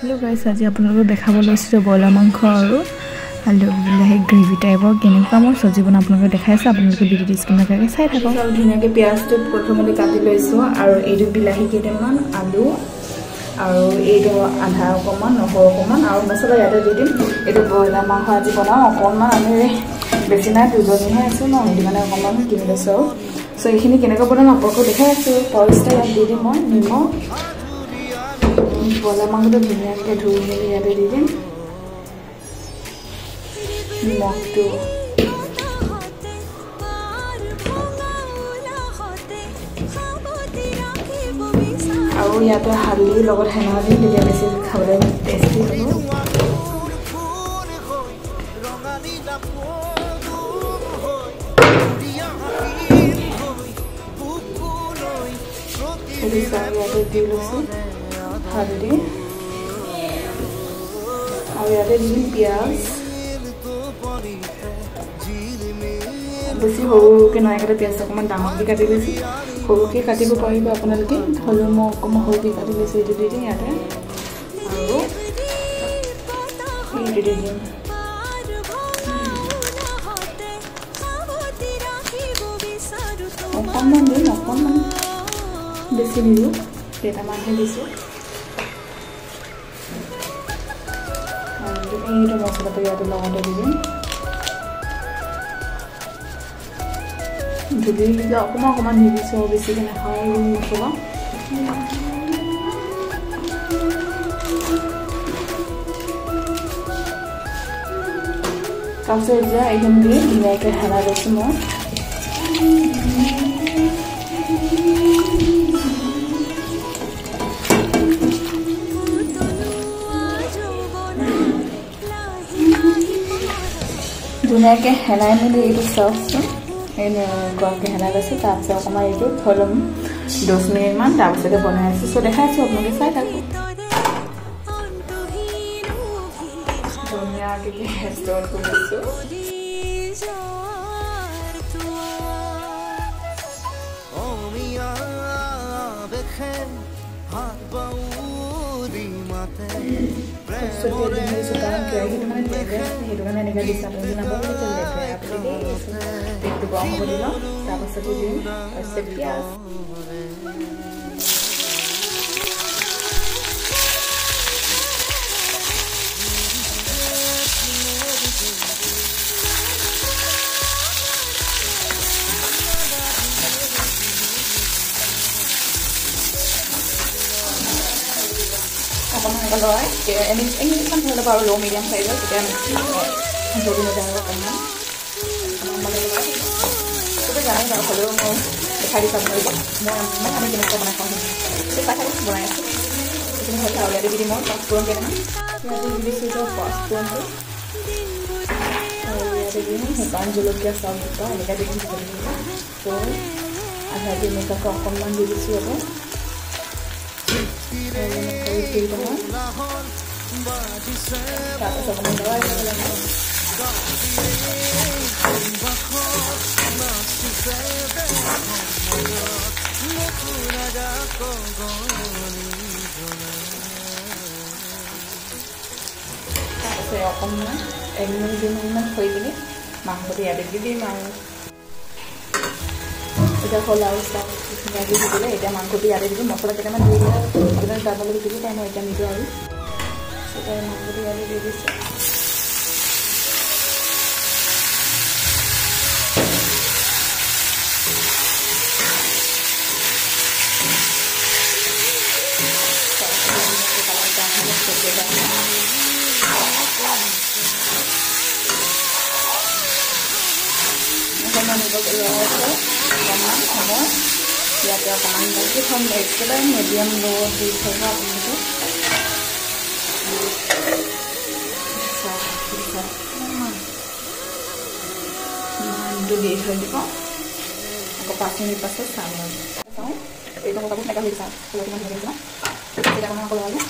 Hello' গাইছ, আজি আপোনালোকক দেখাব লৈছোঁ ব্ৰইলাৰ মাংস আৰু আলু বিলাহী গ্ৰেভি টাইপৰ কেনেকুৱা মই চব্জি বনাই আপোনালোকে দেখাইছোঁ। আপোনালোকে ভিডিঅ'টো স্কিপ নকৰাকৈ চাই থাকক। ধুনীয়াকৈ পিঁয়াজটো প্ৰথমতে কাটি লৈছোঁ আৰু এইটো বিলাহী কেইটামান, আলু আৰু এইটো আধা অকণমান, নহৰু অকণমান আৰু মছলা ইয়াতে দি দিম। এইটো ব্ৰইলাৰ মাংস আজি বনাওঁ অকণমান, আমি বেছি নাই, দুজনীহে আছোঁ ন, সেইটো কাৰণে অকণমান কিনি লৈছোঁ আৰু। চ' এইখিনি কেনেকৈ বনাম আপোনালোকক দেখাই আছোঁ। ফাৰ্ষ্টে ইয়াত দি দিম মই নিমখ। ব্ৰইলাৰ মাংসটো ধুনীয়াকৈ ধুই মেলি ইয়াতে দি দিম নিমখটো। আৰু ইয়াতে হালধিৰ লগত হেনা দিম, তেতিয়া বেছি খাবলৈ টেষ্টি হ'ব। ইয়াতে দি লৈছোঁ হালধি আৰু ইয়াতে দি দিম পিঁয়াজ। বেছি সৰুকৈ নাই কটা, পিঁয়াজটো অকণমান ডাঙৰকৈ কাটি লৈছোঁ। সৰুকৈ কাটিব পাৰিব আপোনালোকে, হ'লেও মই অকণমান সৰুকৈ কাটি লৈছোঁ। এইটো দি দিম ইয়াতে আৰু এইটো দি দিম। অকণমান দিম, অকণমান বেছি নিদিওঁ, কেইটামানহে দিছোঁ। এইটো মছলাটো ইয়াতে লগতে দি দিম। ধুলি অকণমান অকণমান দি দিছোঁ, বেছিকৈ নাখাওঁ এইবোৰ মছলা। তাৰপিছত এতিয়া এইখিনি দি ধুনীয়াকৈ হেলাই লৈছোঁ মই। ধুনীয়াকৈ হেলাই মেলি এইটো চাওকচোন, এনেকুৱাকৈ হেলাই লৈছোঁ। তাৰপিছত অকণমান এইটো থৈ ল'ম 10 মিনিটমান, তাৰপিছতে বনাই আছোঁ। চ' দেখাইছোঁ, আপোনালোকে চাই থাকক। ধুনীয়াকৈ গেছটো অন কৰি লৈছোঁ। কেৰাহীটো মানে সেইটো কাৰণে এনেকৈ দিছোঁ, আপোনালোকে নাপাব লেতেৰা বুলি দেই। তেলটো গৰম হ'ব দি লওঁ, তাৰপাছতে দিম তাৰপিছত পিঁয়াজ। অকণমান লৰাই এমিনিটমান থৈ ল'ব আৰু ল' মিডিয়াম চাইজৰ, তেতিয়া জ্বলি নাযায় আৰু অকণমান চবেই জানে বাৰু, হ'লেও মই দেখাই দিছোঁ আপোনালোকক মই মানে আমি কেনেকুৱা বনাই খাওঁ। চাই থাকোঁ, বনাই আছোঁ। এইখিনি হ'ল আৰু ইয়াতে দি দিম মই পাঁচফোৰণ কেইটামান। ইয়াতে দি দিছোঁ এতিয়া পাঁচফোৰণটো আৰু ইয়াতে দিম শুকান জলকীয়া চাউল দুটা, এনেকৈ দি দিম। ত' আধা এনেকুৱাকৈ অকণমান দি দিছোঁ ইয়াতে তাৰপাছত অকণমান লৰাই ল'ব লাগে। তাৰপাছত অকণমান 1 মিনিট 2 মিনিটমান থৈ কিনি মাংসটো ইয়াতে দি দিম আৰু। এতিয়া হ'ল আৰু ধুনীয়াকৈ দি দিলে। এতিয়া মাংসটো ইয়াতে দি দিম, মছলা কেইটামান দি দিলে আপোনালোকে আপোনালোকে দিব পাৰে, মই এতিয়া নিদিওঁ আৰু। মাংসটো ইয়াতে দি দিছোঁ। অকণমান অকণমান সময় ইয়াতে অকণমান ঢাকি থ'ম, একেবাৰে মিডিয়াম ল'ত দি থ'ব আপোনালোকে। অকণমান দি থৈ দিব, আকৌ 5 মিনিট পাছত চাম। চাওঁ এইটো কাপোৰ কেনেকুৱা হৈ চাওঁ, কিমান ধুনীয়া হৈছে ন। তেতিয়া অকণমান আকৌ লগালোঁ।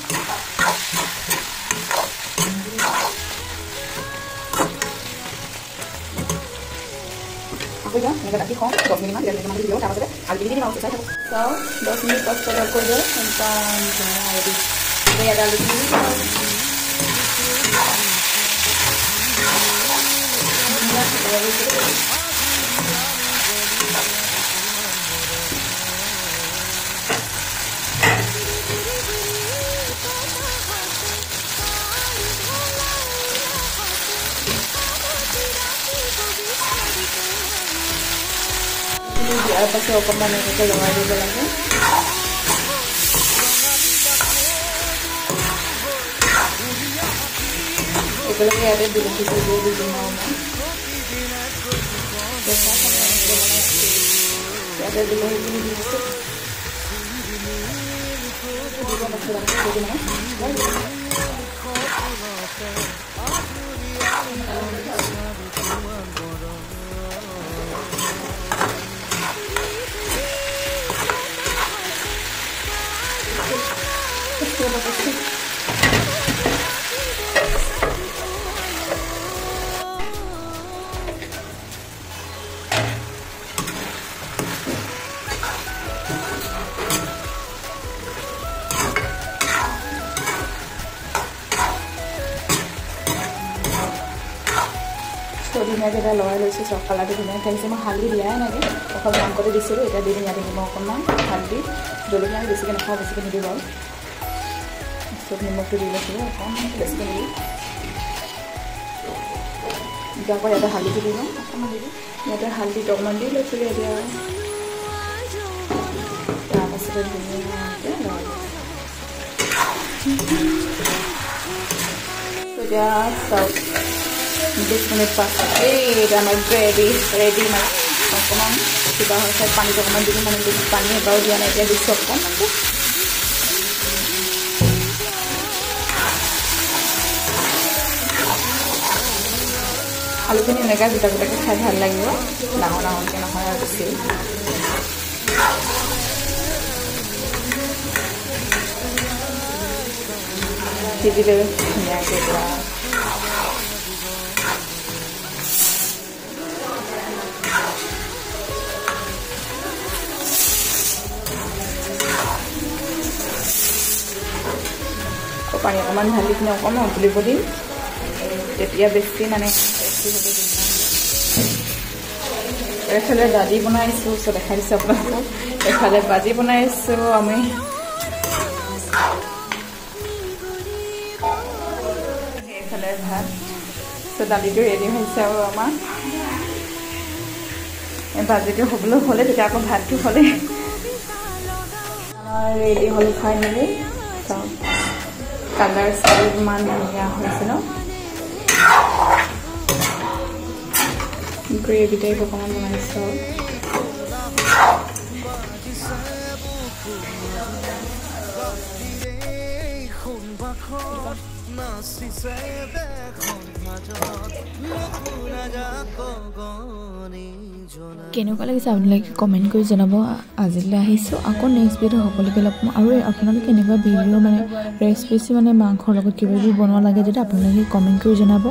আকৌ যাওঁ এনেকৈ ৰাখি থওঁ 10 মিনিটমান, তেতিয়া দিব। তাৰপাছতে আলু দি দিম আৰু চাই থাকোঁ। চাওঁ 10 মিনিট পাছত আকৌ দিওঁ, একদম ধুনীয়া ৰেডি। ইয়াত আলুখিনি দি দিম। দিয়াৰ পাছত অকণমান এনেকৈ লগাই দিব লাগে। একেলগে ইয়াতে বিলাহী চিজো দি দিম আৰু মই ইয়াতে বিলাহীখিনি দি দিছোঁ। ধুনীয়াকৈ এটা লগাই লৈছোঁ, চব কালাৰটো ধুনীয়াকৈ আহিছে। মই হালধি দিয়াই নাই, অকল মাংসতে দিছিলোঁ। এতিয়া দি দিম ইয়াতে নিমখ অকণমান, হালধি, জলকীয়া আমি বেছিকৈ নাখাওঁ, বেছিকৈ নিদিওঁ বাৰু। তাৰপিছত নিমখটো দি লৈছিলোঁ অকণমান, বেছিকৈ নিদিওঁ। এতিয়া আকৌ ইয়াতে হালধিটো দি লওঁ, অকণমান দি দিওঁ। ইয়াতে হালধিটো অকণমান দি লৈছিলোঁ এতিয়া। তাৰপাছতে ধুনীয়াকৈ লগাই লৈছোঁ। এতিয়া চাওক, 20 মিনিট পাছত এই আমাৰ গ্ৰেভি ৰেডি। মানে অকণমান কিবা হৈছে, পানীটো অকণমান দিলোঁ, মানে পানী এবাৰো দিয়া নাই, এতিয়া দিছোঁ অকণমানকৈ। আলুখিনি এনেকৈ গোটা গোটাকৈ খাই ভাল লাগিব, ডাঙৰ ডাঙৰকৈ নহয় আৰু বেছি। সিজিলে ধুনীয়াকৈ পুৰা। পানী অকণমান ঢালি কিনে অকণমান উতলিব দিম, তেতিয়া বেছি মানে টেষ্টি হ'ব। এইফালে দালি বনাইছোঁ, ওচৰত দেখাই দিছোঁ আপোনালোকক। এইফালে ভাজি বনাইছোঁ আমি। এইফালে ভাত, দালিটো ৰেডি হৈছে আৰু আমাৰ ভাজিটো হ'বলৈ হ'লে তেতিয়া আকৌ ভাতটো হ'লে আমাৰ ৰেডি হ'ল ফাইনেলি। চাওক কালাৰ চাই ইমান ধুনীয়া হৈছে ন, গ্ৰেভি টাইপ অকণমান বনাইছোঁ। কেনেকুৱা লাগিছে আপোনালোকে কমেণ্ট কৰি জনাব। আজিলৈ আহিছোঁ, আকৌ নেক্সট ভিডিঅ' সকলোকে লগ পাম। আৰু আপোনালোকে এনেকুৱা ভিডিঅ' মানে ৰেচিপি মানে মাংসৰ লগত কিবা কিবি বনোৱা লাগে যদি আপোনালোকে কমেণ্ট কৰি জনাব।